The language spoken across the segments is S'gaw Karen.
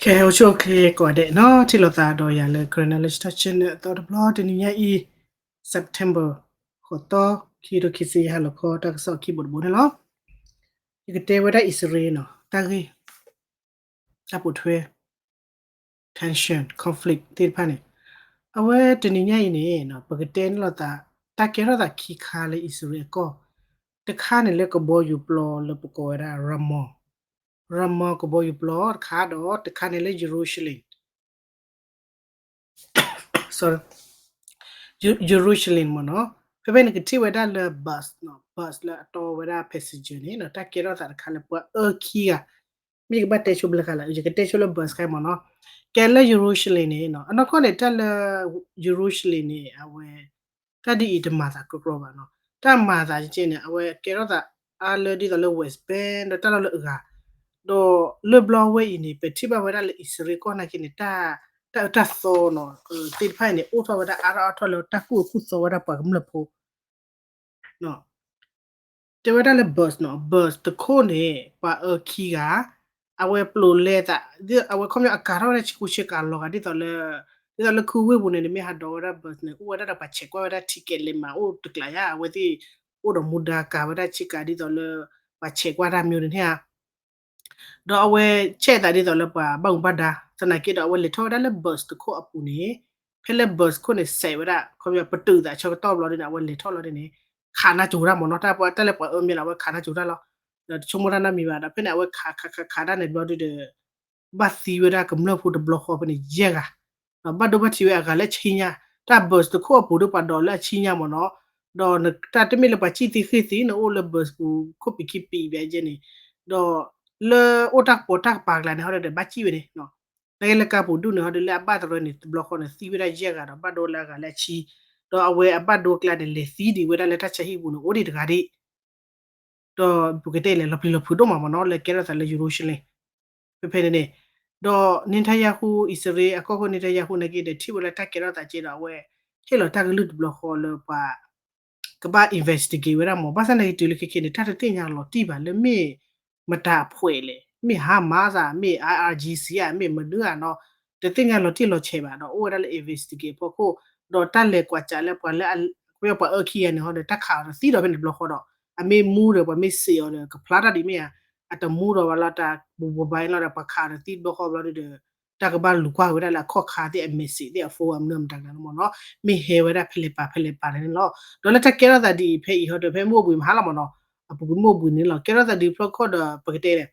ကဲ အိၣ်ဆူၣ်အိၣ်ချ့ကိးဂၤဒဲးနီၤ, ထံၣ်လိာ်သးဒီးယၤလၢ Karen Knowledge Talk Channel အသီတဘျီ, တနံၤညါအံၤ September ဃိးသီ ခံကထိခံဆံယဲၢ် ဟါလီၤခီတၢ်ကစီၣ်ခံဘိးတဘိန့ၣ်လီၤ. ယကတဲဝဲဒၣ်အံၣ်စရ့လးနီၤ, တၢ်ဂ့ၢ် တၢ်ပိာ်ထွဲ tension, conflict သ့ၣ်တဖၣ်န့ၣ်, အဝဲတနံၤညါအံၤန့ၣ် ပကတဲန့ၣ်လိာ်သး တၢ်ကဲထီၣ်သးခံခါလၢအံၣ်စရ့လးအကီၢ်, တခါန့ၣ်လၢကဘီယူၤပျီလၢပကိးဝဲဒၣ် Ramallah, Ramallah ကဘီယူၤပျီတခါဒီး တခါန့ၣ်လၢ Jerusalem, Jerusalem မ့ၢ်နီၤ, ဖဲဖဲန့ၣ်ကထံၣ်ဝဲဒၣ်လၢ bus, bus လၢအတီဝဲဒၣ် passenger န့ၣ် တၢ်ကဲထီၣ်သးတခါလၢပှၤအၢခံဂၤ, မ့ၢ်ကဘၣ်တဲဆိဘျၢဃာ်လၢ ယကတဲဆိလၢ bus ခါမ့ၢ်နီၤ, ကဲလၢ Jerusalem န့ၣ် အနီၢ်ကီၢ်န့ၣ် တၢ်လၢ Jerusalem န့ၣ် အဝဲ တၢ်ဒ်အံၤတမၤသးကြီကြီဘၣ်နီၤ, တၢ်မၤသးကဲန့ၣ် အဝဲကဲထီၣ်သးအါလၢဒ်သိးလၢ West Bank ဒီးတၢ်လီၢ်လၢအဂၤ, ဒီးလၢဘျီဝဲအံၤန့ၣ် ပထံၣ်ဘၣ်ဝဲဒၣ်လၢအံၣ်စရ့လးကီၢ်နာ်က့န့ၣ် တၢ်အၢတၢ်သီနီၤ သ့ၣ်တဖၣ်အံၤန့ၣ် အိၣ်ထီၣ်ဝဲဒၣ်အါထီၣ်အါထီၣ်လၢတၢ်ကူၣ်အၢကူၣ်သီဝဲဒၣ်ပှၤကမျၢၢ်ဖိ တဲဝဲဒၣ်လၢ bus နီၤ, bus တခိၣ်န့ၣ် ပှၤအၢခံဂၤ, အဝဲပျိာ်လဲသး, အဝဲခီပညီအကၤထီၣ်ဝဲဒၣ်ဆ့ကူဆ့ကၤလီၤဂာ်ဒ်သိးလၢ, ဒ်သိးလၢခုဝ့ၢ်ပူၤန့ၣ် နမ့ၢ်ဟးဒိးဝဲဒၣ် bus န့ၣ် အိၣ်ဝဲဒၣ်ဒီးပှၤဆဲးကွၢ်ဝဲဒၣ် ticket လဲၤမးအိၣ်တကျးယါ, အဝဲသ့ၣ်အိၣ်ဒီးမူဒါကၤဝဲဒၣ်ဆ့ကၤဒ်သိးလၢ ပှၤဆဲးကွၢ်တၢ်မ့ၢ်န့ၣ်ဧါ ဒီးအဝဲဆဲးသးဒ်သိးလၢပှၤဘၣ်မူဘၣ်ဒါ, သနာ်က့ဒီးအဝဲလဲၤထီၣ်ဝဲဒၣ်လၢ bus တခိၣ်အပူၤန့ၣ်, ဖဲလၢ bus ခိၣ်န့ၣ် စဲးဝဲဒၣ် ခီပညီပတုာ်သးဆၢကတီၢ်ဘျီဒ်န့ၣ် အဝဲလဲၤထီၣ်လီၤဒ်န့ၣ်, ခးနါစိၤတၢ်မ့ၢ်နီၤ, တၢ်လၢပှၤအၢမ့ၢ်လီၤ အဝဲခးနါစိၤတၢ်လီၤ, ဒီးတဆိကမိၣ်တၢ်နီတမံၤဘၣ်, ဒီးဖဲန့ၣ် အဝဲခးခးခးခးတၢ်န့ၣ်ဘျီဒ်ဒီး ဘၣ်သံဝဲဒၣ်ကမျၢၢ်ဖိတဘျီဃီဖဲန့ၣ် ယဲၢ်ဂၤ, ဒီးဘၣ်ဒိဘၣ်ထံးဝဲအဂၤလၢဆံညါ, တၢ် bus တခိၣ်အပူၤဒီးပှၤဒိးလၢအဆံညါမ့ၢ်နီၤ, ဒီးတၢ်တမ့ၢ်လၢပှၤစံၣ်သ့ဃ့ၢ်သ့ နအိၣ်လၢ bus ပူၤခိၣ်ပံာ်ခံပံာ်ဘၣ်ယဲန့ၣ်, ဒီးလၢအိၣ်တၢ်ကပီၤတၢ်ကပၤကျါန့ၣ် ဟီဒီးဘၣ်စံၣ်ဝဲန့ၣ် နကဲလၢကါပူၤဒူၣ်န့ၣ် ဟီဒီးလၢအဘၣ်သရၢန့ၣ် တဘျီဃီန့ၣ် သံဝဲဒၣ်ယဲၢ်ဂၤဒီး ဘၣ်ဒိလၢအဂၤလၢအဆံ, ဒီးအဝဲအဘၣ်ဒိကျါန့ၣ် လဲၤသံဒံးဝဲဒၣ်လၢတၢ်ဆါဟံၣ်ပူၤန့ၣ် အိၣ်ဒံးတဂၤဒံး, ဒီးပကတဲလဲၤလီၤပျံၤလီၤဖုးဒိၣ်မးမ့ၢ်နီၤ လၢကဲထီၣ်သးလၢ Jerusalem ဖဲဖဲန့ၣ်န့ၣ်, ဒီး Netanyahu အံၣ်စရ့လးအကီၢ်ခိၣ် Netanyahu နာ်က့ဒီး ထံၣ်ဝဲလၢတၢ်ကဲထီၣ်သးကဲဒီး အဝဲ ဟ့ၣ်လီၤတၢ်ကလုၢ်တဘျီဃီလၢပှၤ ကဘၣ် investigate ဝဲဒၣ်မ့ၢ် ဘၣ်ဆၣ်သနာ်က့တုၤလၢခဲခဲန့ၣ် တၢ်တသ့ၣ်ညါလီၤတံၢ်ဘၣ်လၢမ့ၢ်မတၤအဖှဲးလဲၣ်, မ့ၢ် Hamas ဧါ, မ့ၢ် IRGC ဧါ, မ့ၢ်မနုၤဧါနီၤ, တသ့ၣ်ညါလီၤတံၢ်လီၤဆဲးဘၣ်ဒီး အိၣ်ဝဲဒၣ်လၢ investigate အဖီခိၣ်, ဒီးတၢ်လဲၤကွၢ်စးလၢပှၤလၢ ပှၤအၢခံဂၤန့ၣ်ဟီဒီး တၢ်ခးအီၤဒီးသံဒီးဖဲန့ၣ်တဘျီဃီဒီး အမ့ၢ်မူဒီးပှၤမ့ၢ်စံးအီၤဒီး ကဖျါတၢ်ဒ်မ့ၢ်ဧါ, အတမူဒီးဝဲလီၤတၢ် ဘူးဘူးဘၣ်အံၤလီၤဒီး ပှၤခးအီၤဒီးသံတဘျီဃီဘျီဒ်ဒီး တၢ်ကဘၣ်လူၤကွၢ်ဝဲဒၣ်လၢအခီၣ်ခါသ့ၣ်အ message သ့ၣ်အ phone အမနုၤမတၤကျါန့ၣ်မ့ၢ်နီၤ, မ့ၢ်ဟဲဝဲဒၣ်ဖဲလဲၣ်ပာ်ဖဲလဲၣ်ပာ်န့ၣ်လီၤ. ဒီးလၢတၢ်ကဲထီၣ်သးဒ်အံၤဖဲအံၤဟီဒီး ဖဲမိၢ်ဘှံးမဟါလီၤမ့ၢ်နီၤ, အပူၤကွံာ်မိၢ်ဘှံးန့ၣ်လီၤ ကဲထီၣ်သးဒ်ဖျီခိၣ်ဒီး ပကတဲလဲၣ်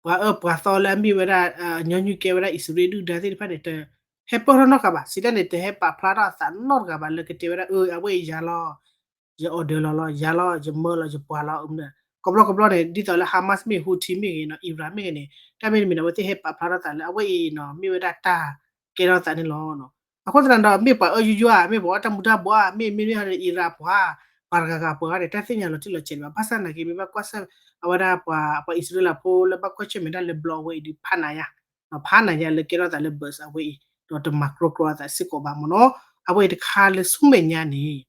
ပှၤအၢပှၤသီလၢအမ့ၢ်ဝဲဒၣ် ညီနုၢ်ကဲဝဲဒၣ်အံၣ်စရ့လးဒုၣ်ဒါသ့ၣ်တဖၣ်န့ၣ် တဟဲပၢၢ်ထီၣ်နီတဂၤဘၣ်, စံးတၢ်န့ၣ် တဟဲပာ်ဖျါထီၣ်အသးနီတဂၤဘၣ်လၢကတဲဝဲဒၣ် အၢ အဝဲအံၤယၤလီၤ, ယ order လီၤလီၤ ယၤလီၤ ယမၢလီၤ ယပှၤလီၤ အမနုၤ, ကဘျီကဘျီန့ၣ် ဒ်သိးလၢ Hamas မ့ၢ် Houthi မ့ၢ်ဂ့ၤနီၤ Iran မ့ၢ်ဂ့ၤန့ၣ် တၢ်မ့တမ့ၢ်န့ၣ် အဝဲသ့ၣ်ဟဲပာ်ဖျါထီၣ်သးလၢ အဝဲအံၤနီၤ မ့ၢ်ဝဲဒၣ်တၢ်ကဲထီၣ်သးန့ၣ်လီၤ. အဃိသတးဒီး မ့ၢ်ပှၤအၢယိယိဧါ, မ့ၢ်ပှၤအီၣ်တၢ်မူၤတၢ်ဘှီဧါ, မ့ၢ်မ့ၢ်မ့ၢ်ဟီဒီး Iran ပှၤ ပှၤတဂၤဂၤပှၤဂၤန့ၣ် တၢ်သ့ၣ်ညါလီၤတံၢ်လီၤဆဲးဒံးဘၣ်, ဘၣ်ဆၣ်သနာ်က့ မ့ၢ်ဘၣ်ကွၢ်ဆၢၣ် အဝဲဒၣ်ပှၤ ပှၤအံၣ်စရ့လးဖိလၢဘၣ်ကွၢ်ဆၢၣ်မဲာ်ဒၣ်လၢဘျီဝဲအံၤဒုး ဖးနးယါ, ဖးနးယါလၢကဲထီၣ်သးလၢ bus အဝဲအံၤ ဒီးတမၤကြီကြီအသးစ့ၢ်ကီးဘၣ်မ့ၢ်နီၤ, အဝဲအံၤတခါလၢဆူမဲာ်ညါန့ၣ်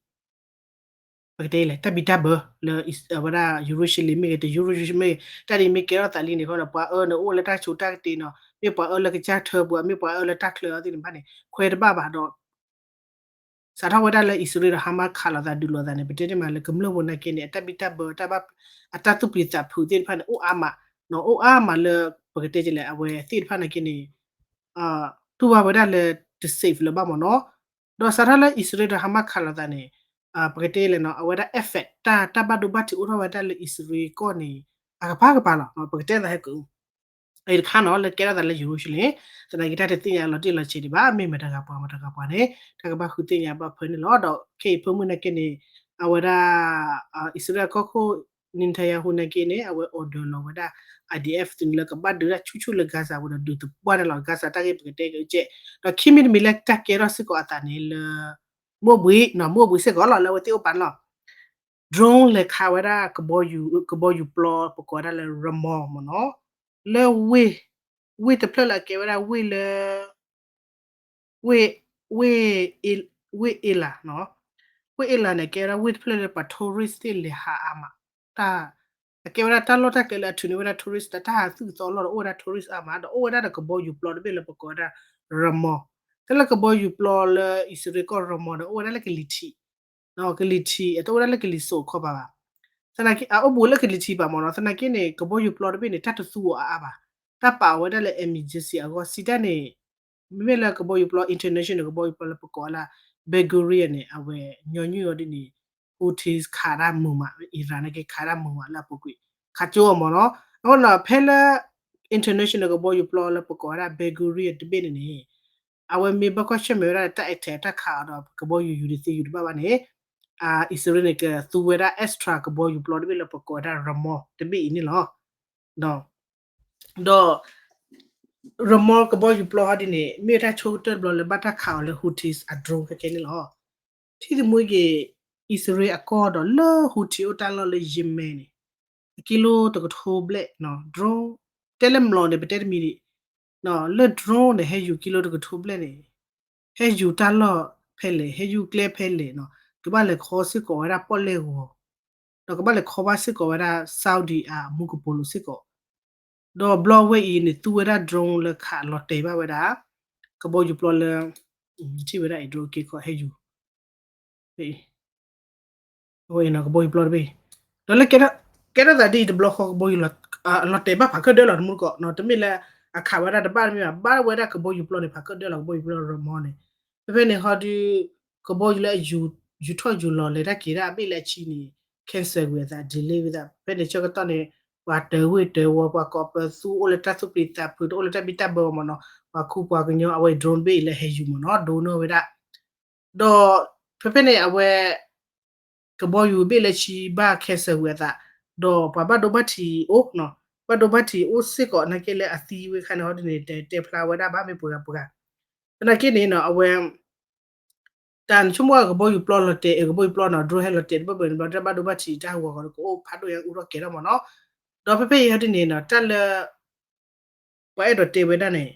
ပကတဲလဲၣ် တၢ်ဘံၣ်တၢ်ဘၢလၢ အဝဲဒၣ် Jerusalem မ့ၢ်ဂ့ၤ တ Jerusalem မ့ၢ်ဂ့ၤ တၢ်ဒ်မ့ၢ်ကဲထီၣ်သးလံန့ၣ်ဃီဒီး ပှၤအၢန့ၣ်အိၣ်လၢတၢ်ဆူးတၢ်ကတ့ၤနီၤ, မ့ၢ်ပှၤအၢလၢကစၢ်ထၢပူၤ မ့ၢ်ပှၤအၢလၢတၢ်ချၢအီၤသ့ၣ်တဖၣ်န့ၣ် ခွဲးတဘၣ်ဘၣ်ဒီး စးထီၣ်ဝဲဒၣ်လၢအံၣ်စရ့လးဒီး Hamas ခးလိာ်သးဒုးလိာ်သးန့ၣ် ပတဲတ့ၢ်မးလၢကမျၢၢ်ဖိနာ်က့န့ၣ် အတၢ်ဘံၣ်တၢ်ဘၢ တၢ်ဘၣ် အတၢ်သူၣ်ပျံၤသးဖုးသ့ၣ်တဖၣ်န့ၣ် အိၣ်အါမး, အိၣ်အါမးလၢ ပကတဲလဲၣ် အဝဲသ့ၣ်တဖၣ်နာ်က့န့ၣ် တူၢ်ဘၣ်ဝဲဒၣ်လၢတ safe လၢၤဘၣ်မ့ၢ်နီၤ, ဒီးစးထီၣ်လၢအံၣ်စရ့လးဒီး Hamas ခးလိာ်သးန့ၣ် ပကတဲလဲၣ်နီၤ အဝဲဒၣ် effect တၢ် တၢ်ဘၣ်ဒိဘၣ်ထံးအိၣ်ထီၣ်ဝဲဒၣ်လၢအံၣ်စရ့လးကီၢ်န့ၣ် အကပၤကပၤလီၤ ပကတဲသးဟဲက အံၤတခါနီၤ လၢကဲထီၣ်သးလၢ Jerusalem သနာ်က့တၢ်တသ့ၣ်ညါလီၤတံၢ်လီၤဆဲးဒံးဘၣ် မ့ၢ်မတၤဂၤပှၤမတၤဂၤပှၤန့ၣ် တၢ်ကဘၣ်ဃုသ့ၣ်ညါဘၣ်ဖဲန့ၣ်လီၤ. ဒီးခဲအံၤဖၢမုၢ်နာ်က့န့ၣ် အဝဲဒၣ် အံၣ်စရ့လးကီၢ်ခိၣ် Netanyahu နာ်က့န့ၣ် အဝဲ order လီၤဝဲဒၣ် IDF သုးန့ၣ်လၢကဘၣ်ဒုးတၢ်ဆူၣ်ဆူၣ်လၢ Gaza ပူၤဒီးဒုးသပှၢ်န့ၣ်လီၤ. Gaza တၢ်ဂ့ၢ်ပကတဲကဲကဲ ဒီးခံမံၤတမံၤလၢတၢ်ကဲထီၣ်စ့ၢ်ကီးအသးန့ၣ်လၢ မိၢ်ဘှံးနီၤ မိၢ်ဘှံးစ့ၢ်ကီးလီၤ လၢအဝဲသ့ၣ်အိၣ်ပာ်န့ၣ်လီၤ drone လဲၤခးဝဲဒၣ် ကဘီယူၤပျီ ပကိးဝဲဒၣ်လၢ Ramallah မ့ၢ်နီၤ, လၢဝ့ၢ် ဝ့ၢ်တဖျၢၣ်လၢအကဲဝဲဒၣ်ဝ့ၢ်လၢ ဝ့ၢ် ဝ့ၢ် ဝ့ၢ် Eilat နီၤ, ဝ့ၢ် Eilat န့ၣ် ကဲဝဲဒၣ်ဝ့ၢ်တဖျၢၣ်လၢပှၤ tourist သ့ၣ်လဲၤဟးအါမး, တၢ် အကဲဝဲဒၣ်တၢ်လီၢ်တၢ်ကျဲလၢအထုးန့ၢ်ဝဲဒၣ် tourist တၢ်ဟးသုးသီလီၢ်ဒီး အိၣ်ဝဲဒၣ် tourist အါမး ဒီးအိၣ်ဝဲဒၣ်ဒီးကဘီယူၤပျီတဘ့ၣ်လၢပကိးဝဲဒၣ် Ramon. တၢ်လၢကဘီယူၤပျီလၢအံၣ်စရ့လးကီၢ် Ramon န့ၣ် အိၣ်ဝဲဒၣ်လၢကလံၤထံး, ကလံၤထံး အတအိၣ်ဝဲဒၣ်လၢကလံၤစိးခီပၤဘၣ်. သနာ်က့ အအိၣ်ဘူးလၢကလံၤထံးပာ်မ့ၢ်နီၤ, သနာ်က့န့ၣ် ကဘီယူၤပျီတဘ့ၣ်န့ၣ် တၢ်တသူအီၤအါအါဘၣ်. တၢ်ပာ်အီၤဝဲဒၣ်လၢ emergency အဂီၢ် စံးတၢ်န့ၣ် မ့မ့ၢ်လၢကဘီယူၤပျီ international ကဘီယူၤပျီလၢပကိးလၢ Ben Gurion န့ၣ် အဝဲညီနုၢ်အီၤဒ်န့ၣ် Houthis ခးတၢ်မုာ်မး Iran န့ၣ်က့ခးတၢ်မုာ်မးလၢအပူၤကွံာ် ခးကၠိအီၤမ့ၢ်နီၤ. အဃိဒီး ဖဲလၢ international ကဘီယူၤပျီလၢပကိးဝဲဒၣ် Ben Gurion တဘ့ၣ်န့ၣ်န့ၣ် အဝဲမ့ၢ်ဘၣ်ကွၢ်ဆၢၣ်မဲာ်ဝဲဒၣ်တၢ် attack တၢ်ခးအီၤဒီး ကဘီယူၤယူၤတသ့ယူၤတဘၣ်ဘၣ်န့ၣ် အံၣ်စရ့လးန့ၣ် ကသူဝဲဒၣ် extra ကဘီယူၤပျီတဘ့ၣ်လၢပကိးဝဲဒၣ် Ramon တဘ့ၣ်အံၤန့ၣ်လီၤ. ဒီး Ramon ကဘီယူၤပျီဟီဒ်န့ၣ် မ့ၢ်တၢ်ဆိကတၢၢ်တဘျီလၢဘၣ်တၢ်ခးအီၤလၢ Houthis အ drone ခဲကဲန့ၣ်လီၤ. ထံၣ်သမူက့ၤ အံၣ်စရ့လးအကီၢ်ဒီးလၢ Houthi အိၣ်တၢ်လီၢ်လၢ Yemen န့ၣ် ကံလိတကထိဘျဲၣ် drone တဲလၢမျိာ်န့ၣ် ပတဲတမံၤဒံး လၢ drone န့ၣ် ဟဲယူၤကံလိတကထိဘျဲၣ်န့ၣ် ဟဲယူၤတၢ်လီၢ်ဖဲလဲၣ် ဟဲယူၤကျဲဖဲလဲၣ်နီၤ ကဘၣ်လဲၤခီစ့ၢ်ကီးဝဲဒၣ်ပီၣ်လဲၣ်ဂီၤ ဒီးကဘၣ်လဲၤခီဘၣ်စ့ၢ်ကီးဝဲဒၣ် Saudi အမူကပိာ်လိၤစ့ၢ်ကီး ဒီးဘျီဝဲအံၤန့ၣ် သူဝဲဒၣ်droneလၢခးလီၤတဲာ်ဘၣ်ဝဲဒၣ် ကဘီယူၤပျီလၢ ထံၣ်ဝဲဒၣ်အံၤ drone က့ၤခီဟဲယူၤ အဝဲအံၤနီၤ ကဘီယူၤပျီတဘ့ၣ် ဒီးလၢ ကဲထီၣ်သးဒ်အံၤတဘျီဃီကဘီယူၤ လီၤတဲာ်ဘၣ်ဖးခၢၣ်ဒၢလီၤတမူတကိးနီၤ တမ့ၢ်လၢအခးဝဲဒၣ်တဘၣ်တမ့ၢ်ဘၣ် ဘၣ်ဝဲဒၣ်ကဘီယူၤပျီန့ၣ် ဖးခၢၣ်ဒၢလီၤ ကဘီယူၤပျီ Ramon န့ၣ် ဖဲဖဲန့ၣ်ဟီဒုး ကဘီယူၤလၢအယူၤထီၣ်ယူၤလီၤလဲၤတၢ်က့ၤတၢ်အဘ့ၣ်လၢအဆံန့ၣ် cancel ကွံာ်အသး delay ဝဲသး ဖဲန့ၣ်ဆၢကတီၢ်န့ၣ် ပှၤတၢၤဝ့ၢ်တၢၤဝီၤ ပှၤကိးပသူ အိၣ်လၢတၢ်သူၣ်ပျံၤသးဖုး တအိၣ်လၢတၢ်ဘံၣ်တၢ်ဘၢမ့ၢ်နီၤ ပှၤခူပှၤကညီ အဝဲ drone တဘ့ၣ်အံၤလၢဟဲယူၤမ့ၢ်နီၤ ဒိးန့ၢ်ဝဲဒၣ် ဒီး ဖဲဖဲန့ၣ် အဝဲ ကဘီယူၤဘ့ၣ်လၢဆံဘၣ် cancel ဝံၤအသး ဒီးပှၤဘၣ်ဒိဘၣ်ထံးအိၣ်နီၤ ဘၣ်ဒိဘၣ်ထံးအိၣ်စ့ၢ်ကီး နာ်က့လၢအသံဝဲခါန့ၣ်ဟီဒ်န့ၣ် တဲတဲဖျါဝဲဒၣ်ဘၣ်မ့ၢ်ပှဲၤဂၤပှဲၤဂၤ သနာ်က့န့ၣ်နီၤ အဝဲ တၢ်နဆိကမိၣ်ကဘီယူၤပျီလီၤတဲာ် ကဘီယူၤပျီနီၤ drone ဟဲလီၤတဲာ်တဘၢဘၢန့ၣ် ဘျီတၢ်ဘၣ်ဒိဘၣ်ထံးတၢ်ဟးဂီၤဂီၤဒီး ကအိၣ်ဖးဒိၣ်ညါအူထီၣ်ကဲထီၣ်မ့ၢ်နီၤ ဒီးဖဲဖဲအံၤဟီဒ်န့ၣ်နီၤ တၢ်လၢ ပှၤအဲၣ်ဒိးတဲဝဲဒၣ်န့ၣ်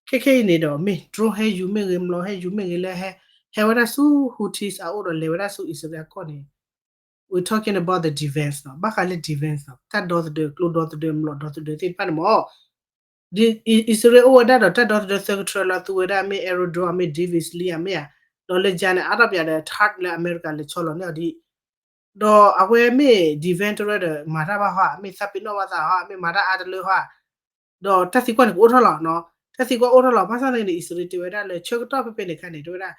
ခဲခဲအံၤန့ၣ်ဒီး မ့ၢ် drone ဟဲယူၤမ့ၢ်ဂ့ၤ မျိာ်ဟဲယူၤမ့ၢ်ဂ့ၤလၢ ဟဲဝဲဒၣ်ဆူ Houthis အအိၣ်ဒီးလဲၤဝဲဒၣ်ဆူအံၣ်စရ့လးအကီၢ်န့ၣ် we talking about the defense နီၤ ဘၣ်ဃးလၢ defense နီၤ တၢ်ဒီသဒၢ ကျိဒီသဒၢ မျိာ်ဒီသဒၢသ့ၣ်တဖၣ်န့ၣ်မ့ၢ် အံၣ်စရ့လးအိၣ်ဝဲဒၣ်ဒီးတၢ်ဒီသဒၢသၢကထြၢလၢသူဝဲဒၣ်မ့ၢ် Iron Dome မ့ၢ် David's Sling မ့ၢ်ဧါ ဒီးလၢယါန့ၣ် အါထီၣ်ပၠးဒီး THAAD လၢအမဲရကၤလဲၤဆီလီၤန့ၢ်အီၤဒ် ဒီးအဝဲမ့ၢ် defense တရၢဒီး မၤတၢ်ဘၣ်ဟီဧါ မ့ၢ်သးပ့ၤနီၣ်ဘၣ်သးဟီဧါ မ့ၢ်မၤတၢ်အါတလၢဟီဧါ ဒီးတၢ်သံကွၢ်န့ၣ်ကအိၣ်ထီၣ်လီၤနီၤ တၢ်သံကွၢ်အိၣ်ထီၣ်လီၤ ဘၣ်ဆၣ်သနာ်က့န့ၣ် အံၣ်စရ့လးတဲဝဲဒၣ်လၢဆၢကတီၢ်ဖဲဖဲန့ၣ်အခါန့ၣ် တဲဝဲဒၣ်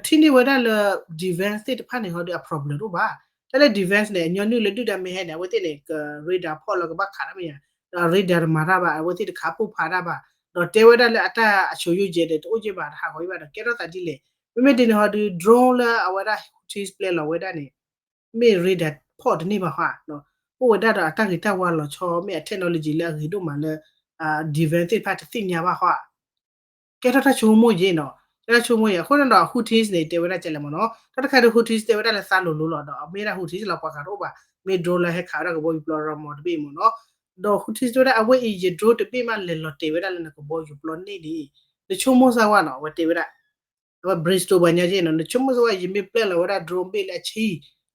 ထံၣ်န့ၢ်ဝဲဒၣ်လၢ defense သ့ၣ်တဖၣ်န့ၣ်ဟီဒီးအ problem တအိၣ်ဘၣ် တၢ်လၢ defense န့ၣ် အညီနုၢ်လၢဒုၣ်ဒါမ့ၢ်ဟဲန့ၣ် အဝဲသ့ၣ်န့ၣ် က radar ဖီၣ်လၢကဘၣ်ခးတၢ်မ့ၢ်ဧါ ဒီး radar တမၤတၢ်ဘၣ် အဝဲသ့ၣ်တခးပိၢ်ဖးတၢ်ဘၣ် ဒီးတဲဝဲဒၣ်လၢအတၢ်အဆိယိၣ်ယဲၢ်ဒီး တအိၣ်ယဲၢ်ဘၣ် တဟးဂီၤယဲၢ်ဘၣ်ဒီး ကဲထီၣ်သးဒ်လဲၣ် မ့မ့ၢ်ဒ်န့ၣ်ဟီဒီး drone လၢအဝဲဒၣ် Houthis ပျဲလီၤဝဲဒၣ်န့ၣ် မ့ၢ် radar ဖီၣ်တန့ၢ်ဘၣ်ဟီဧါ အိၣ်ဝဲဒၣ်ဒီးအတၢ်ဂ့ၤတၢ်ဝါလီၤဆီ မ့ၢ်အ technology လၢအဂ့ၤဒိၣ်မးလၢ defense သ့ၣ်တဖၣ်တသ့ၣ်ညါဘၣ်ဟီဧါ ကဲထီၣ်တၢ်ဆိကမိၣ်ယဲၢ်နီၤ ကဲထီၣ်ဆိကမိၣ်ယဲၢ် အဃိန့ၣ်ဒီး Houthis န့ၣ် တဲဝဲဒၣ်ကဲလဲၣ်မ့ၢ်နီၤ တၢ်တခါဒီး Houthis တဲဝဲဒၣ်လၢသးလိၤလိၤလီၤဒီး မ့ၢ်ဒၣ် Houthis လီၤပှၤဂၤတအိၣ်ဘၣ် မ့ၢ် drone လၢဟဲခးဝဲဒၣ်ကဘီယူၤပျီ Ramon တဘ့ၣ်မ့ၢ်နီၤ ဒီး Houthis တဲဝဲဒၣ် အဝဲအံၤ ယ drone တဘ့ၣ်မးလဲၤလီၤတဲာ်ဝဲဒၣ်လၢနကဘီယူၤပျီန့ၣ်န့ၣ် နဆိကမိၣ်စၢ်ဝဲနီၤ အဝဲတဲဝဲဒၣ် အဝဲ brainstorm ပှၤညါက့နီၤ နဆိကမိၣ်စၢ်ဝဲ ယမ့ၢ်ပျဲလီၤဝဲဒၣ် drone ဘ့ၣ်လၢအဆံ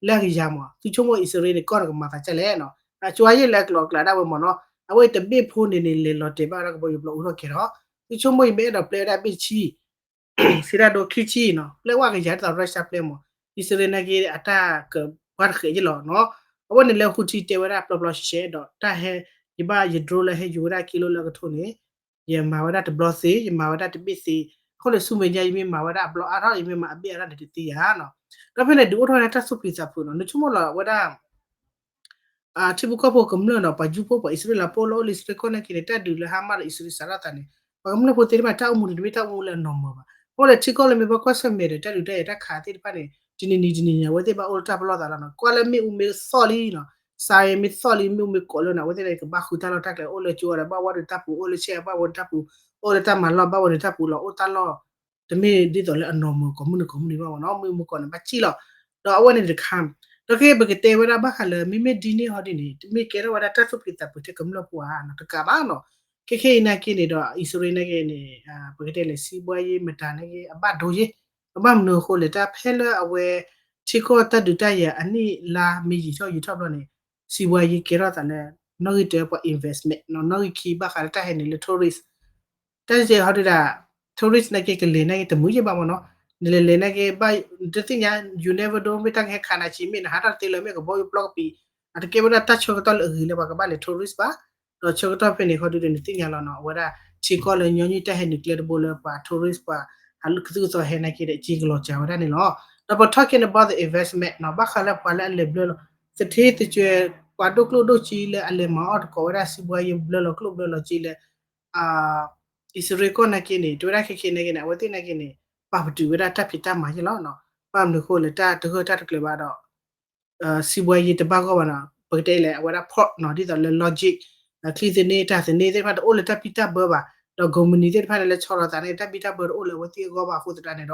လၢအကယၤမး သုဆိကမိၣ်အံၣ်စရ့လးန့ၣ် ကီၢ်န့ၣ်ကမၤသးဒ်လဲၣ်နီၤ အကၠွါယဲၢ်လၢအကျိၤအကျဲဒၣ်ဝဲမ့ၢ်နီၤ အဝဲအံၤတဘ့ၣ်ဖိန့ၣ်န့ၣ် လဲၤလီၤတဲာ်ဘၣ်ဝဲဒၣ်ကဘီယူၤပျီအူထီၣ်ကဲထီၣ် သုဆိကမိၣ်ယမ့ၢ်အဲၣ်ဒိးပျဲဝဲဒၣ်ဘ့ၣ်ဆံ စံးဒၣ်ဒိခံဆံနီၤ ပျဲဝဲကယၤဒ်သိး Russia ပျဲမး အံၣ်စရ့လးနာ်က့ အတၢ်ကဘၣ်တဃဲးယဲၢ်လီၤနီၤ အဝဲန့ၣ်လၢ Houthi တဲဝဲဒၣ်ပျီပျီရှဲရှဲဒီး တၢ်ဟဲ ယဘၣ်ယ drone လၢဟဲယူၤဝဲဒၣ်ကံလိလၢအကထိန့ၣ် ယမၤဝဲဒၣ်တဘျီသ့ ယမၤဝဲဒၣ်တဘ့ၣ်သ့ အဃိန့ၣ် ဆူမဲာ်ညါ ယမ့ၢ်မၤဝဲဒၣ်အဘျီအါထီၣ် ယမ့ၢ်မၤအဘ့ၣ်အါထီၣ်န့ၣ်တသ့ဧါနီၤ ဒီးဖဲန့ၣ် ဒုးအိၣ်ထီၣ်ဝဲဒၣ်တၢ်သူၣ်ဖှံသးဖုးနီၤ နဆိကမိၣ်လီၤဝဲဒၣ် ထံဖိကီၢ်ဖိကမျၢၢ်နီၤ ပှၤယူၤဖိပှၤအံၣ်စရ့လးဖိလၢအိၣ်လၢအံၣ်စရ့လးကီၢ်နာ်က့န့ၣ် တၢ်ဒုးလၢ Hamas ဒီးအံၣ်စရ့လးစးထီၣ်သးန့ၣ် ပှၤကမျၢၢ်ဖိသ့ၣ်တဖၣ်တၢ်အိၣ်မူန့ၣ် တမ့ၢ်တၢ်အိၣ်မူလၢအ normal ဘၣ် အဃိလၢထံကီၢ်လၢမ့ၢ်ဘၣ်ကွၢ်ဆၢၣ်မဲာ်ဒီး တၢ်ဒုးတၢ်ယၤတၢ်ခးသ့ၣ်တဖၣ်န့ၣ် တနံၤနံၤတနံၤနံၤ အဝဲသ့ၣ်ဘၣ်အိၣ်လၢတၢ်ပလီၢ်သးလီၤနီၤ ကွၢ်လၢမ့ၣ်အူမ့ၢ်သီၣ်လံနီၤ စးမ့ၢ်သီၣ်လံ မ့ၣ်အူမ့ၢ်ကိးလၢန့ၣ် အဝဲသ့ၣ်ကဘၣ်ဃုတၢ်လီၢ်တၢ်ကျဲ အိၣ်လၢကၠိဒီးဘၣ်ဝဲဒၣ်တၢ်ပူၤ အိၣ်လၢဆဲးဘၣ်ဝဲဒၣ်တၢ်ပူၤ အိၣ်လၢတၢ်မၤလီၢ်ဘၣ်ဝဲဒၣ်တၢ်ပူၤလီၤ အိၣ်တၢ်လီၢ် တမ့ၢ်ဒ်သိးလၢအ normal ကိးမုၢ်နံၤကိးမုၢ်နံၤဘၣ်မ့ၢ်နီၤ မ့ၢ်မူကီးန့ၣ်ဘၣ်စံၣ်လီၤ ဒီးအဝဲန့ၣ်တခါ ဒီးခဲအံၤပကတဲဝဲဒၣ်ဘၣ်ဃးလၢ မ့မ့ၢ်ဒ်န့ၣ်ဟီဒ်န့ၣ် တမ့ၢ်ကဲထီၣ်ဝဲဒၣ်တၢ်သူၣ်ဖှံသးဖုးထဲကမျၢၢ်ဖိဧါနီၤ တကးဘၣ်နီၤ ခဲခဲအံၤနာ်က့န့ၣ်ဒီး အံၣ်စရ့လးနာ်က့န့ၣ် ပကတဲလဲၤစံးဘှါယ့မတၤနာ်က့ အဘၣ်ဒိယ့ အဘၣ်မနုၤအဃိလဲၣ် တၢ်ဖဲလၢအဝဲ ထံကီၢ်တၢ်ဒုးတၢ်ယၤအနံၣ်လါမ့ၢ်ယံာ်ထီၣ်ယံာ်ထီၣ်ဘျီန့ၣ် စီးပွားရေးကဲထီၣ်သးလၢ နီၣ်ဂံၢ်တၢပှၤ investment နီၣ်ဂံၢ်ခံဘၣ်ဃးလၢတၢ်ဟဲနုာ်လၢ tourist တၢ်စဲဟီဒုဒၣ် tourist နာ်က့ကလဲၤနာ်က့တမုာ်ယဲၢ်ဘၣ်မ့ၢ်နီၤ, နလဲၤလဲၤနာ်က့ဘၣ် နတသ့ၣ်ညါ you never know မ့ၢ်တၢ်ကဟဲခးနၤဆံး မ့ၢ်နဟးထီၣ်တသ့လၢၤ မ့ၢ်ကဘီယူၤပျီကပံာ် အတကဲဝဲဒၣ်တၢ်ဆၢကတီၢ်လၢအဂ့ၤလၢပှၤကဘၣ်လဲၤ tourist ဘၣ်, ဒီးဆၢကတီၢ်ဖဲန့ၣ်ခီဒုဒီးနသ့ၣ်ညါလီၤနီၤ အဝဲဒၣ်ထံကီၢ်လၢညီနုၢ်တၢ်ဟဲနုာ်ကျဲတဘိလၢပှၤ tourist ပှၤဟးလူၤကသုၣ်ကသီဟဲနာ်က့ဒီး က့ကလီၤစှၤဝဲဒၣ်န့ၣ်လီၤ. ဒီးပ talking about the investment နီၤ ဘၣ်ဃးလၢပှၤလၢအလဲၤဘျၢလီၤ သထ့သကွဲၤ ပှၤဒိၣ်ကျိၣ်ဒိၣ်စ့လၢအလဲၤမၤအီၣ်တကိးဝဲဒၣ် စီးပွားရေး ဘျၢလီၤကျိၣ်ဘျၢလီၤစ့လၢ အံၣ်စရ့လးကီၢ်နာ်က့န့ၣ် တဲဝဲဒၣ်ခဲခဲနာ်က့န့ၣ် အဝဲသ့ၣ်နာ်က့န့ၣ် ပာ်ပတုာ်ဝဲဒၣ်တၢ်ဖံးတၢ်မၤယဲၢ်လီၤ. ဘၣ်မနုၤအဃိလဲၣ် တၢ်တဂၢၢ်တၢ်တကျၢၤဘၣ်ဒီး စီးပွားရေး တဘၣ်ဂီၢ်ဘၣ်နီၤ ပကတဲလဲၣ် အဝဲဒၣ် port နီၤ ဒ်သိးလၢ logistics ချံသန့ တၢ်သန့သ့ၣ်တဖၣ် တအိၣ်လၢတၢ်ဘံၣ်တၢ်ဘၢဘၣ်, ဒီး company သ့ၣ်တဖၣ်န့ၣ် လၢဆီလီၤသးန့ၣ် တၢ်ဘံၣ်တၢ်ဘၢတအိၣ်လၢအဝဲသ့ၣ်အဂီၢ်ဘၣ်အဃိသတးန့ၣ်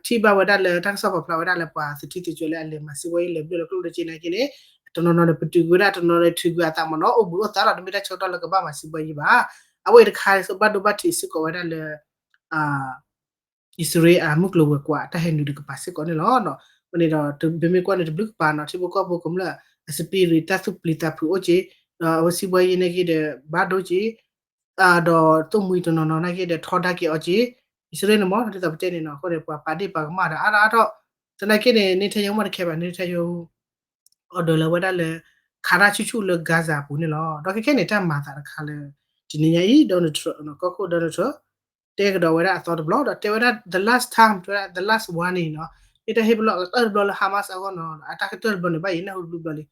ဒီး ထံၣ်ဘၣ်ဝဲဒၣ်လၢတၢ်ကစီၣ်ပာ်ဖျါဝဲဒၣ်လၢပှၤသထ့သကွဲၤလၢအလဲၤမၤ စီးပွားရေး လဲၤဘျၢလီၤကျိၣ်ဘျၢလီၤစ့နာ်က့န့ၣ် တနီၤနီၤန့ၣ် ပတုာ်ကွံာ်ဝဲဒၣ် တနီၤနီၤန့ၣ် ထုးကွံာ်အသးမ့ၢ်နီၤ အိၣ်ဘှံးအိၣ်သါလီၤ တမ့ၢ်တၢ်ဆၢကတီၢ်လၢကဘၣ်မၤ စီးပွားရေး ဘၣ်. အဝဲအံၤတခါ ဘၣ်ဒိဘၣ်ထံးစ့ၢ်ကီးဝဲဒၣ်လၢ အံၣ်စရ့လးအမုၢ်ကျိၤဝဲၤကွာ် တၢ်ဟဲနုာ်ဒီးကပၤစ့ၢ်ကီးန့ၣ်လီၤ. အဃိန့ၣ်ဒီး ပမ့ၢ်ကွၢ်န့ၣ် တဘျုးကပၤနီၤ ထံဖိကီၢ်ဖိကမျၢၢ်အ spirit တၢ်သူၣ်ပျံၤသးဖုးအိၣ်က့ၤ, ဒီးအဝဲ စီးပွားရေး နာ်က့ဒီး ဘၣ်ဒိက့ၤ ဒီးသိၣ်မှံတနီၤနီၤနာ်က့ဒီး ထီဒါက့ၤအီၤက့ၤ အံၣ်စရ့လးန့ၣ်မ့ၢ် ဒ်သိးပတဲန့ၣ်နီၤ အဃိန့ၣ် ပှၤပာ်ဒ့ၣ်ပာ်ကမၣ်ဒီးအါထီၣ်အါထီၣ်, သနာ်က့န့ၣ် Netanyahu မ့ၢ်တခဲဘၣ် Netanyahu order လၢဝဲဒၣ်လၢ ခးတၢ်ဆူၣ်ဆူၣ်လၢ Gaza အပူၤန့ၣ်လီၤ. ဒီးခဲခဲန့ၣ် တၢ်မၤသးတခါလၢ တနံၤညါအံၤ Donald Trump ကီၢ်ခိၣ် Donald Trump တဲကဒီးဝဲဒၣ်အသီတဘျီ ဒီးတဲဝဲဒၣ် the last time တဲဝဲဒၣ် the last warning နီၤ မ့ၢ်တၢ်ဟ့ၣ်ပလီၢ်အကတၢၢ်တဘျီလၢ Hamas အဂီၢ်နီၤ အတၢ်ကတၢၢ်တဘျီန့ၣ် ဘၣ်ယံၤနၢ်ဟူတဘျီဘျီလံ.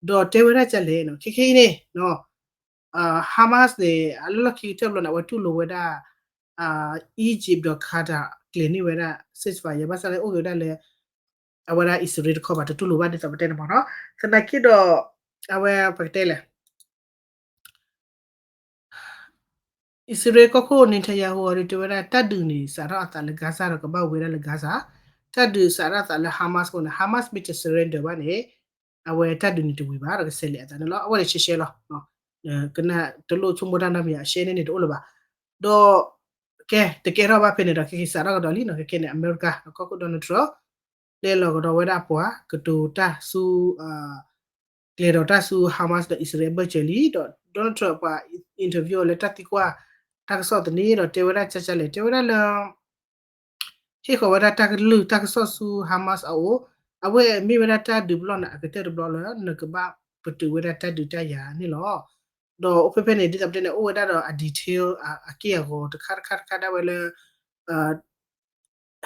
ဒီးတဲဝဲဒၣ်ကလဲၣ်နီၤ ခဲခဲအံၤန့ၣ် Hamas န့ၣ် အလၢလီၢ်ခံကတၢၢ်တဘျီန့ၣ် အဝဲတူၢ်လိာ်ဝဲဒၣ် Egypt ဒီး Qatar ကျဲၤန့ၢ်ဝဲဒၣ် ceasefire ဘၣ်ဆၣ်လၢအိၣ်က့ၤဝဲဒၣ်လၢ အဝဲဒၣ်အံၣ်စရ့လးတခီဘၣ် တတူၢ်လိာ်ဘၣ်ဒ်သိးပတဲန့ၣ်မ့ၢ်နီၤ. သနာ်က့ဒီး အဝဲပကတဲလဲၣ် အံၣ်စရ့လးကီၢ်ခိၣ် Netanyahu အီၤဒုးတဲဝဲဒၣ် တၢ်ဒုးန့ၣ် စးထီၣ်အသးလၢ Gaza ဒီးကဘၣ်ဝဲဒၣ်လၢ Gaza, တၢ်ဒုးစးထီၣ်အသးလၢ Hamas အဃိန့ၣ် Hamas မ့ၢ်တ surrender ဘၣ်န့ၣ် အဝဲတၢ်ဒုးန့ၣ်တဝံၤဘၣ် ဒီးကဆဲးလဲၤအသးန့ၣ်လီၤ. အဝဲန့ၣ်ရှဲရှဲလီၤ. ကနၣ်တလိၣ်ဆိကမိၣ်တၢ်နီတမံၤ အရှဲန့ၣ်န့ၣ်တအိၣ်လၢၤဘၣ်. ဒီး ကဲ တကဲထီၣ်ဘၣ်ဖဲန့ၣ်ဒီး ခဲက့ၤစးထီၣ်ကဒီးလံနီၤ ခဲကဲန့ၣ် အမဲရကၤ ကီၢ်ခိၣ် Donald Trump ပျဲလီၤကဒီးဝဲဒၣ်ပှၤ ကတိၤတၢ်ဆူ ကျဲၤဒီးတၢ်ဆူ Hamas ဒီးအံၣ်စရ့လးအဘၢၣ်စၢၤလံ ဒီး Donald Trump ပှၤ interview အီၤလၢတၢ်သံကွၢ် တၢ်ကစီၣ်သန့ဒီးတဲဝဲဒၣ်ကကလဲၣ် တဲဝဲဒၣ်လၢ ဟ့ၣ်ဃီၤဝဲဒၣ်တၢ်ကလုၢ်တၢ်ကစီၣ်ဆူ Hamas အအိၣ်, အဝဲမ့ၢ်ဝဲဒၣ်တၢ်ဒုးပလီၢ်န့ၣ် အကတၢၢ်တဘျီလၢ နကဘၣ်ပတုာ်ဝဲဒၣ်တၢ်ဒုးတၢ်ယၤန့ၣ်လီၤ. ဒီးအိၣ်ဖဲဖဲန့ၣ် ဒ်သိးပတဲန့ၣ် အိၣ်ဝဲဒၣ်ဒီးအ detail အက့ၢ်အဂီၤတခါတခါတခါဒၣ်ဝဲလၢ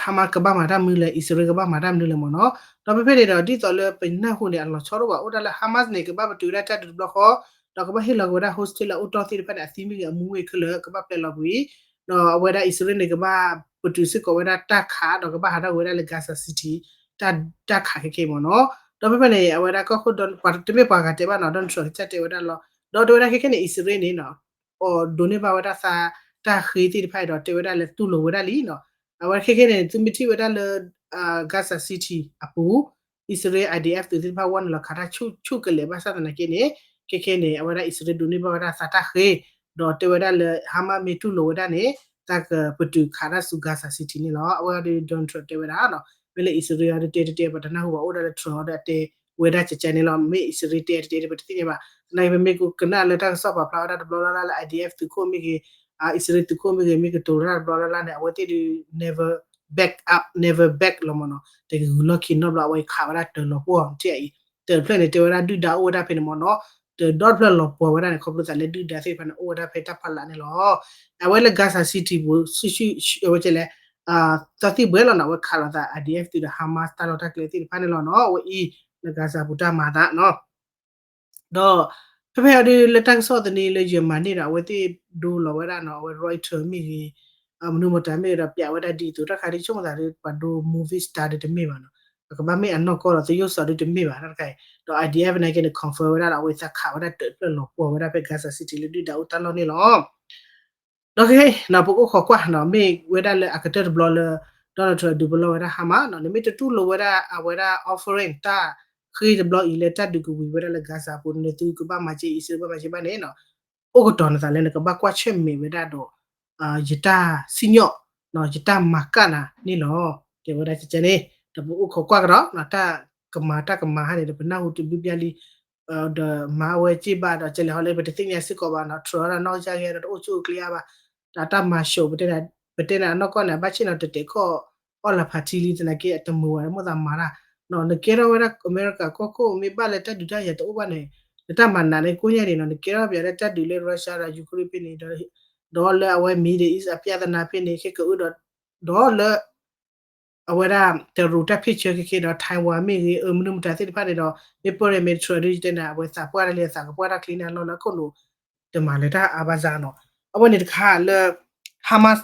Hamas ကဘၣ်မၤတၢ်မနုၤလဲၣ် အံၣ်စရ့လးကဘၣ်မၤတၢ်မနုၤလဲၣ်မ့ၢ်နီၤ. ဒီးဖဲဖဲန့ၣ်ဒီး ဒ်သိးလၢပနၢ်ဟူန့ၣ် အလီၤဆီတအိၣ်ဘၣ် အိၣ်ဒၣ်လၢ Hamas န့ၣ် ကဘၣ်ပတုာ်ဝဲဒၣ်တၢ်ဒုးတဘျီဃီ, ဒီးကဘၣ်ဟ့ၣ်လီၤက့ၤဝဲဒၣ် hostage လၢအအိၣ်တီၢ်သ့ၣ်တဖၣ်န့ၣ် အသံမ့ၢ်ဂ့ၤ အမူမ့ၢ်ဂ့ၤခဲလၢာ် ကဘၣ်ပျဲလီၤကွံာ်, ဒီးအဝဲဒၣ်အံၣ်စရ့လးန့ၣ် ကဘၣ်ပတုာ်စ့ၢ်ကီးဝဲဒၣ်တၢ်ခး ဒီးကဘၣ်ဟးထီၣ်က့ၤဝဲဒၣ်လၢ Gaza City တၢ်ခးခဲခဲမ့ၢ်နီၤ. ဒီးဖဲဖဲန့ၣ် အဝဲဒၣ်ကီၢ်ခိၣ် တမ့ၢ်ပှၤဂၤတဲဘၣ်နီၤ Donald Trump ကစၢ်တဲဝဲဒၣ်လီၤ. ဒီးတဲဝဲဒၣ်ခဲခဲန့ၣ် အံၣ်စရ့လးန့ၣ် အီၤဒိးန့ၢ်ဘၣ်ဝဲဒၣ်သးတၢ်ဃ့သ့ၣ်တဖၣ်ဒီး တဲဝဲဒၣ်လၢတူၢ်လိာ်ဝဲဒၣ်လံနီၤ. အဝဲခဲခဲန့ၣ် သုမ့ၢ်ထံၣ်ဝဲဒၣ်လၢ Gaza City အပူၤ အံၣ်စရ့လး I D F သုးသ့ၣ်တဖၣ်ဝဲန့ၣ်လီၤခးတၢ်ဆူၣ်ဆူၣ်ကလဲာ်ဘၣ်ဆၣ်သနာ်က့န့ၣ် ခဲခဲန့ၣ် အဝဲဒၣ်အံၣ်စရ့လးဒိးန့ၢ်ဘၣ်ဝဲဒၣ်သးတၢ်ဃ့ ဒီးတဲဝဲဒၣ်လၢ Hamas မ့ၢ်တူၢ်လိာ်ဝဲဒၣ်န့ၣ် သးကပတုာ်ခးတၢ်ဆူ Gaza City န့ၣ်လီၤ. အဝဲအီၤဒုး Donald Trump တဲဝဲဒၣ်နီၤ. မ့ၢ်လၢအံၣ်စရ့လးအီၤဒုးတဲတတဲ ပတနၢ်ဟူဘၣ် အိၣ်ဒၣ်လၢ Trump အီၤဒုးအတဲဝဲဒၣ်ကကန့ၣ်လီၤ. မ့ၢ်အံၣ်စရ့လးတဲတတဲ ပတသ့ၣ်ညါဘၣ်. သနာ်က့ ပမ့ၢ်ကနၣ်လၢတၢ်ကစီၣ်ပာ်ဖျါဝဲဒၣ်တဘျီလၢ်လၢ်လၢ I D F သုးခိၣ်မ့ၢ်ဂ့ၤ အံၣ်စရ့လးသုးခိၣ်မ့ၢ်ဂ့ၤ မ့ၢ်ကတိၤတၢ်တဘျီလၢ်လၢ်န့ၣ် အဝဲသ့ၣ်ဒုး never back up never back လီၤမ့ၢ်နီၤ. တကဂုၤလီၢ်ခံနီတဘျီ အဝဲခးဝဲဒၣ်တၢၤလီၤပှီၢ်ထံၣ်အံၤ တၢၤတဖျၢၣ်န့ၣ် တဲဝဲဒၣ်ဒုၣ်ဒါအိၣ်ဝဲဒၣ်ဖဲန့ၣ်မ့ၢ်နီၤ. တၢၤဒီတဖျၢၣ်လီၤပှီၢ်ဝဲဒၣ်န့ၣ် ခီဖျိသးလၢဒုၣ်ဒါသ့ၣ်တဖၣ်န့ၣ် အိၣ်ဝဲဒၣ်ဖဲတၢ်ဖီလာ်န့ၣ်လီၤ. အဝဲလၢ Gaza City ပူၤ ဆူၣ်ဆူၣ် အဝဲကလဲၣ် သီသံၣ်ဘှဲလီၤနီၤ အဝဲခးလိာ်သး I D F သုးဒီး Hamas တၢ်လီၢ်တၢ်ကျဲသ့ၣ်တဖၣ်န့ၣ်လီၤနီၤ. အဝဲအံၤ လၢ Gaza ပူၤတၢ်မၤသးနီၤ. ဒီး ဖဲဖဲအီၤဒုးလၢတၢ်ကစီၣ်သန့လၢယမၤန့ၢ်ဒီး အဝဲသ့ၣ်ဒိလီၤဝဲဒၣ်နီၤ အဝဲ Reuters မ့ၢ်ဂ့ၤ မနုၤမတၤမ့ၢ်ဂ့ၤဒီး ပျးဝဲဒၣ်ဒ်သိးတၢ်ခါဒ်ဆိကမိၣ်သးဒုး ပှၤဒိ movie star ဒုးတမ့ၢ်ဘၣ်နီၤ. ပကဘၣ်မ့ၢ်အနီၢ်ကီၢ်ဒီးသယိၣ်စီၤဒုးတမ့ၢ်ဘၣ် တၢ်တခါအံၤ ဒီး I D F နာ်က့န့ၣ် confirm ဝဲဒၣ်ဒီး အဝဲသးခးဝဲဒၣ်တၢၤတဖျၢၣ်လီၤပှီၢ်ဝဲဒၣ်ဖဲ Gaza City လၢဒုၣ်ဒါအိၣ်တၢ်လီၢ်န့ၣ်လီၤ. ဒီးခဲ ပကအိၣ်ခိးကွၢ်နီၤ မ့ၢ်ဝဲဒၣ်လၢအကတၢၢ်တဘျီလၢ Donald Trump ဒုးပလီၢ်ဝဲဒၣ် Hamas နီၤ နမ့ၢ်တတူၢ်လိာ်ဝဲဒၣ်အဝဲဒၣ် offering တၢ်ဃ့တဘျီအံၤလၢတၢ်ဒုးကဝံၤဝဲဒၣ်လၢ Gaza ပူၤ နသုကဘၣ်မၤစၢၤအံၣ်စရ့လးဘၣ်မၤစၢၤဘၣ်န့ၣ်နီၤ အိၣ်ကတီၤနသးလၢနကဘၣ်ကွၢ်ဆၢၣ်မဲာ်ဝဲဒၣ်ဒီး ယတၢ်စံၣ်ညီၣ် ယတၢ်မၤကၣ်နၤန့ၣ်လီၤ. တဲဝဲဒၣ်ကကန့ၣ် ဒီးပအိၣ်ခိးကွၢ်ကဒီး တၢ်ကမၤတၢ်ကမၤဟါန့ၣ်ဒီး ပနၢ်ဟူတဘျုးဘျါလံ ဒီးမၤဝဲစ့ၢ်ဘၣ်ဒီး ကလဲၤဟီလၢပတသ့ၣ်ညါစ့ၢ်ကီးဘၣ်နီၤ Trump ဒီးနီၢ်ကစၢ်ဂ့ၤဒီးတအိၣ်ဆူၣ်အိၣ်ချ့အါဘၣ်, ဒီးတၢ်မၤၡိး ပတဲန့ၣ်အနီၢ်ကီၢ်န့ၣ် အဘၣ်ဆ့ၣ်နီၤတတဲာ်ခီၣ် အီၣ်လၤဖးထံလံသနာ်က့ အတမုာ်ဝဲမိၢ်သးမၤတၢ်, နကဲထီၣ်ဝဲဒၣ်အမဲရကၤကီၢ်ခိၣ် မ့ၢ်ဘၣ်လၢတၢ်ဒုးတၢ်ယၤတအိၣ်ဘၣ်န့ၣ် နတၢ်မၤနးန့ၣ်ကိၣ်ညါဒံးနီၤ နကဲထီၣ်ပယီၤလၢတၢ်ဒုးလၢ Russia ဒီး Ukraine ဖဲန့ၣ် ဒီးလၢအဝဲ Middle East အပြဿနာဖဲန့ၣ် ခဲကအုဒီး ဒီးလၢ အဝဲဒၣ်တရူးတၢ်ဖ့ၣ်ဆၢခဲက့ဒီး Taiwan မ့ၢ်ဂ့ၤ အမနုၤမတၤသ့ၣ်တဖၣ်န့ၣ်ဒီး မ့ၢ်ပၢၢ်ရဲၣ်မ့ၢ် Trump ဒ်ယတဲန့ၣ် အဝဲသးပှၢ်တၢ်လံ အသးကပှၢ်တၢ်ချံန့ၣ် အလီၢ်လၢအခိၣ်နူာ် တမၤလၢတၢ်အါဘၣ်စၢ်နီၤ. အဝဲန့ၣ်တခါလၢ Hamas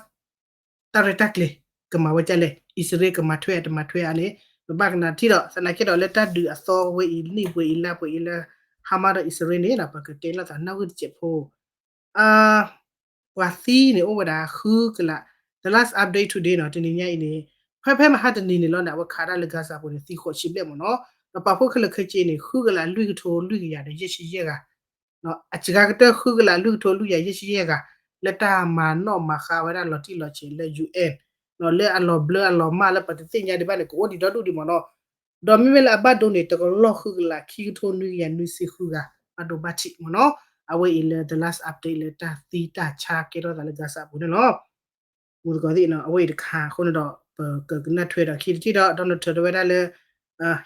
တၢ်ရဲၣ်တၢ်ကျဲၤ ကမၤဝဲဒ်လဲၣ် အံၣ်စရ့လးကမၤထွဲအတမၤထွဲဧါန့ၣ် ပဘၣ်ကနၣ်ထံၣ်ဒီး သနာ်က့ဒီးလၢတၢ်ဒုးအသီဝဲအံၤ နံၣ်ပှဲၤအံၤလါပှဲၤအံၤလၢ Hamas ဒီးအံၣ်စရ့လးန့ၣ်ဒီး ပကတဲလိာ်သးနၢ်ဂုၢ်တစဲးဖိ ပှၤသံန့ၣ်အိၣ်ဝဲဒၣ်ဃုကလး, the last update today နီၤ တနံၤညါအံၤန့ၣ် ဖဲဖဲမဟါတနံၤန့ၣ်လီၤန့ၣ် အဝဲခးဒၣ်လၢ Gaza ပူၤန့ၣ် သံဃိးဆံဘျဲၣ်မ့ၢ်နီၤ, ဒီးပာ်ဖှိၣ်ခဲလၢာ်ခဲဆ့န့ၣ် ဃုကလးလွံၢ်ကထိလွံၢ်ကယၤဒီးယဲၢ်ဆံယဲၢ်ဂၤ, အစှၤကတၢၢ်ဃုကလးလွံၢ်ကထိလွံၢ်ကယၤယဲၢ်ဆံယဲၢ်ဂၤ လၢတၢ်မၤနီၣ်မၤဃါဝဲဒၣ်လီၤတံၢ်လီၤဆဲးလၢ ယူၣ်အ့ၣ် လၢအလီၤဘျၢအလီၤမၢ်လၢပတသ့ၣ်ညါဒံးဘၣ်န့ၣ် ကအိၣ်ဒံးဒီဒူၣ်ဒံးမ့ၢ်နီၤ, ဒီးမ့မ့ၢ်လၢအဘၣ်ဒိန့ၣ် တကလီၢ်ဃုကလးခံကထိနွံကယၤနွံဆံဃုဂၤ ဘၣ်ဒိဘၣ်ထံးမ့ၢ်နီၤ, အဝဲအံၤလၢ the last update လၢတၢ်သံတၢ်ဆါကဲထီၣ်သးလၢ Gaza ပူၤန့ၣ်လီၤ. မူတကိးသ့ၣ်နီၤ အဝဲအံၤတခါအဃိန့ၣ်ဒီး ပကကနၣ်ထွဲဒီးခံတထံၣ်ဒီး Donald Trump တဲဝဲဒၣ်လၢ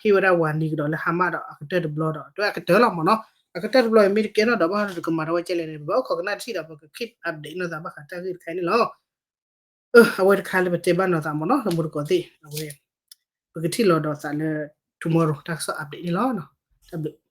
ဟ့ၣ်ဝဲဒၣ် warning ကဒီးလၢ Hamas ဒီးအကတၢၢ်တဘျီဒီး တဲဝဲအကတၢၢ်လီၤမ့ၢ်နီၤ, အကတၢၢ်တဘျီမ့ၢ်တကဲထီၣ်ဒီးဘၣ်ဒီးကမၤထီၣ်ဝဲကဲလဲၣ်န့ၣ် ပဘၣ်အိၣ်ခိးကနၣ်တထံၣ်ဒီး ပက keep update နီၢ်သးဘၣ်ဃးတၢ်ဂ့ၢ်တခါအံၤန့ၣ်လီၤ. အဝဲတခါလၢပတဲဘၣ်နီၢ်သးမ့ၢ်နီၤ လၢမူတကိးသ့ၣ် အဝဲ ပကထံၣ်လိာ်ဒီးသးလၢ tomorrow တၢ်ကစီၣ် update န့ၣ်လီၤ. တၢ်ဘျုး